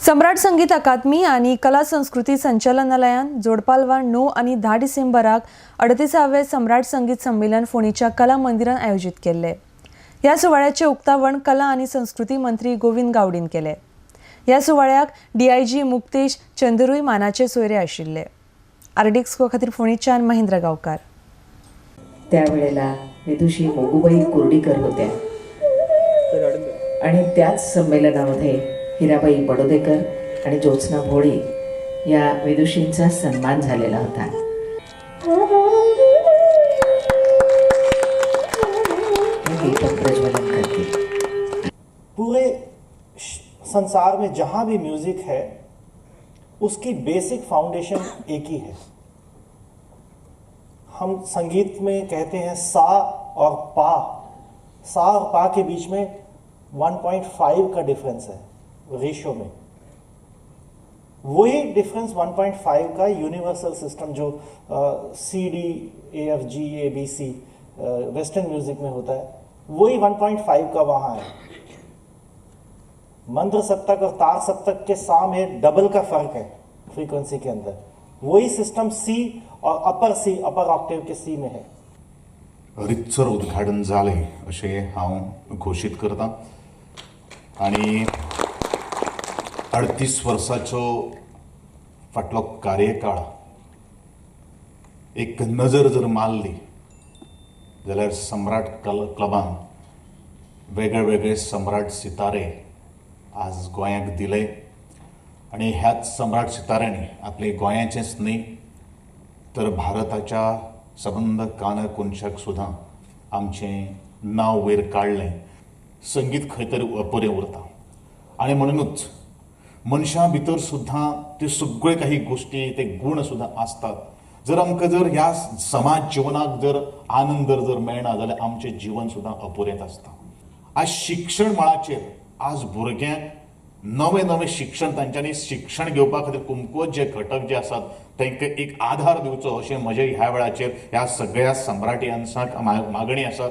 सम्राट संगीत अकादमी आनी कला संस्कृती संचालनालयान जोडपालवान 9 आनी 10 डिसेंबराक 38वें सम्राट संगीत संमेलन फोंडेच्या कला मंदिरान आयोजीत केल्ले. ह्या सुवाळ्याचे उक्तावण कला आनी संस्कृती मंत्री गोविंद गावडीन केले. ह्या सुवाळ्याक डीआयजी मुक्तेश चंद्रूय मानाचे सोयरे आशिल्ले. आरडीएक्स खातीर फोंडेच्यान महेंद्र गांवकार. त्यावेळेला विदुषी मोगूबाई कुर्डीकर होत्या आणि त्याच संमेलनामध्ये हिराबाई बडोदेकर आणि ज्योत्स्ना भोळी या विदुषींचा सन्मान झालेला होता. दीपक प्रज्वलन करतील. पूरे संसार में जहां भी म्यूजिक है उसकी बेसिक फाउंडेशन एक ही है. हम संगीत में कहते हैं सा और पा. सा और पा के बीच में 1.5 का डिफरेंस है रेशो में. वही डिफरेंस 1.5 का यूनिवर्सल सिस्टम जो C D A F G A B C western music में होता है, वही 1.5 का वहाँ है. मंद्र सप्तक और तार सप्तक के सामने डबल का फर्क है फ्रीक्वेंसी के अंदर. वही सिस्टम सी और अपर सी, अपर ऑक्टेव के सी में है. रितसर उद्घाटन जालें अशें हांव घोशीत करता आनी 38 वर्साचो फाटलो कार्यकाळ एक नजर जर मारली जाल्यार सम्राट क्लबान वेगळे वेगळे सम्राट सितारे आज गोंयाक दिले आनी ह्याच सम्राट सिताऱ्यांनी आपले गोंयाचेंच न्ही तर भारताच्या सबंद कानाकोनशाक सुद्दां आमचें नांव वयर काडलें. संगीत खंय तरी अपुरें उरता आनी म्हणुनूच मनशां भितर सुद्दां त्यो सगळ्यो काही गोश्टी, ते गूण सुद्दां आसतात. जर आमकां जर ह्या समाज जिवनाक जर आनंद जर मेळना जाल्यार आमचें जिवन सुद्दां अपुरेंच आसता. आज शिक्षण मळाचेर आज भुरग्यांक नवें नवें शिक्षण, तांच्यांनी शिक्षण घेवपा खातीर कुमकुवत जे घटक जे आसात तांकां एक आधार दिवचो अशें म्हजें ह्या वेळाचेर ह्या सगळ्या सम्राटियन्सांक मागणी आसा.